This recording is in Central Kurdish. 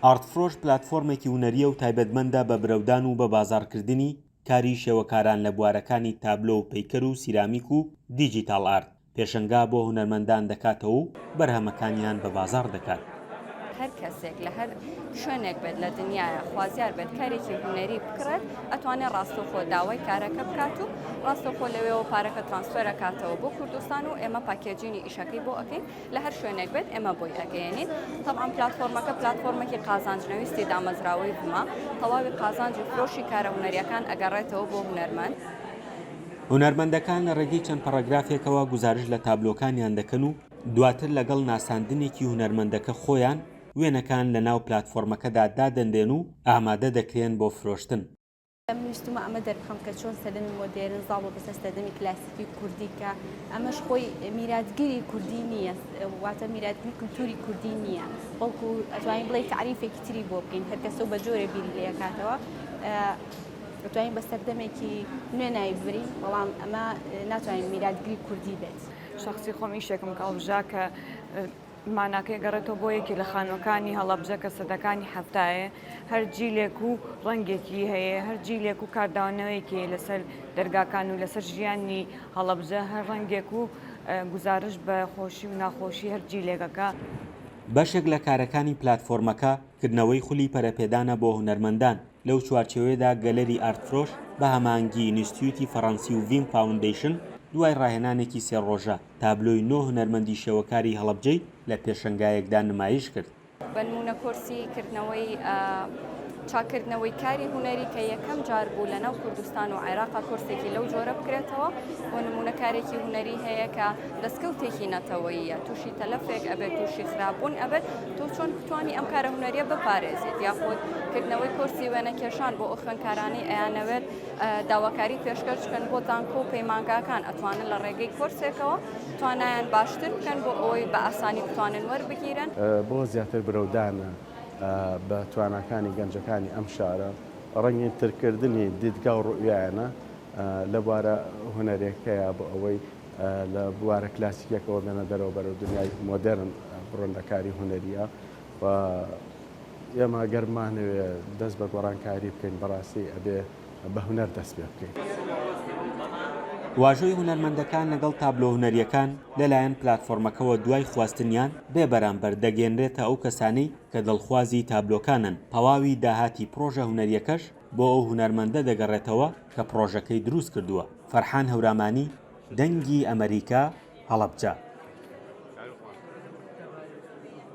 ئارتفرۆش پلاتفۆرمێکی هونەرییە و تایبەتمەندە بە برەودان و بە بازاڕکردنی کاری شێوەکاران لە بوارەکانی تابلۆ و پەیکەر و سیرامیک و دیجیتاڵ ئارت. پێشەنگا بۆ هونەرمەندان دەکاتەوە و بەرهەمەکانیان بە بازاڕ دەکات. هەر کەسێک لە هەر شوێنێک بێت لە دنیایا خوازیار بێت کارێکی هونەری بکڕێت ئەتوانێت ڕاستەوخۆ داوای کارەکە بکات و ڕاستەوخۆ لەوێوە پارەکە transfer ئەکاتەوە بۆ کوردستان و ئێمە packaging ی ئیشەکەی بۆ ئەکەین لە هەر شوێنێک بێت ئێمە بۆی ئەگەیەنین تەبعەن پلاتفۆرمەکە پلاتفۆرمێکی قازانج نەویستی دامەزراوەی ڤمە تەواوی قازانجی فرۆشی کارە هونەریەکان ئەگەڕێتەوە بۆ هونەرمەند. هونەرمەندەکان لە ڕێگەی چەند پەڕەگرافێکەوە گوزارشت لە تابلۆکانیان دەکەن و دواتر لەگەڵ ناساندنێکی هونەرمەندەکە خۆیان وێنەکان لەناو پلاتفۆرمەکەدا دادەنرێن و ئامادە دەکرێن بۆ فرۆشتن. من ویستومە ئەمە دەربخەم کە چۆن سەردەمی مۆدێرن زاڵ بووە بەسەر سەردەمی کلاسیکی کوردی کە ئەمەش خۆی میراتگری کوردی نییە واتە میراتگری کولتوری کوردی نییە بەڵکو ئەتوانین بڵێ تاریفێکی تری بۆ بکەین هەر کەسە و بە جۆرێ بیری لێکاتەوە ئەتوانین بە سەردەمێکی نوێ ناوی ببرین بەڵام ئەمە ناتوانین میراتگری کوردی بێت. شەخسی خۆم ئیشێکم کە هەڵبژا کە ماناکەی گەڕێتەوە بۆ یەکێ لە خانووەکانی هەڵەبجە کە سەدەکانی حەفتایە، هەر جیلێک و ڕەنگێکی هەیە، هەر جیلێک و کاردانەوەیەکی هەیە لەسەر دەرگاکان و لەسەر ژیانی هەڵەبجە، هەر ڕەنگێک و گوزارشت بە خۆشی و ناخۆشی هەر جیلێک ئەکا. بەشێک لە کارەکانی پلاتفۆرمەکە، کردنەوەی خولی پەرەپێدانە بۆ هونەرمەندان، لەو چوارچێوەیەدا گەلەری ئارتفرۆش بە هەماهەنگی ئینستتیوتی فەڕەنسی و ڤیم فاوندەیشن دوای ڕاهێنانێکی سێ ڕۆژە، تابلۆی نۆ هونەرمەندی شێوەکاری هەڵەبجەی لە پێشەنگایەکدا نمایش کرد. بەنموونە کۆرسی کردنەوەی چاککردنەوەی کاری هونەری کە یەکەم جار بوو لەناو کوردستان و عێراقا کۆرسێکی لەو جۆرە بکرێتەوە، بۆ نموونە کارێکی هونەری هەیە کە دەستکەوتێکی نەتەوەییە تووشی تەلەفێک ئەبێت تووشی خراپبوون ئەبێت تۆ چۆن بتوانی ئەم کارە هونەریە بپارێزیت یاخود کردنەوەی کۆرسی وێنەکێشان بۆ ئەو خوێندکارانەی ئەیانەوێت داواکاری پێشکەش بکەن بۆ زانکۆ و پەیمانگاکان ئەتوانن لە ڕێگەی کۆرسێکەوە توانایان باشتر بکەن بۆ ئەوەی بە ئاسانی بتوانن وەربگیرن. بۆ زیاتر برەودانە بە تواناکانی گەنجەکانی ئەم شارە، ڕەنگینترکردنی دیدگا و ڕوئیایانە لە بوارە هونەریەکەیا بۆ ئەوەی لە بوارە کلاسیکیەکەوە بێنە دەرەوە بەرەو دنیای مۆدێرن بڕۆن لە کاری هونەریە و ئێمە گەر بمانەوێ دەست بە گۆڕانکاری بکەین بەڕاستی ئەبێ بە هونەر دەست پێ بکەین. واژۆی هونەرمەندەکان لەگەڵ تابلۆ هونەرییەکان لەلایەن پلاتفۆرمەکەوە دوای خواستنیان بێ بەرامبەر دەگەیەنرێتە ئەو کەسانەی کە دڵخوازی تابلۆکانن، تەواوی داهاتی پڕۆژە هونەرییەکەش بۆ ئەو هونەرمەندە دەگەڕێتەوە کە پڕۆژەکەی دروست کردووە. فەرحان هەورامانی، دەنگی ئەمەریکا، هەڵەبجە.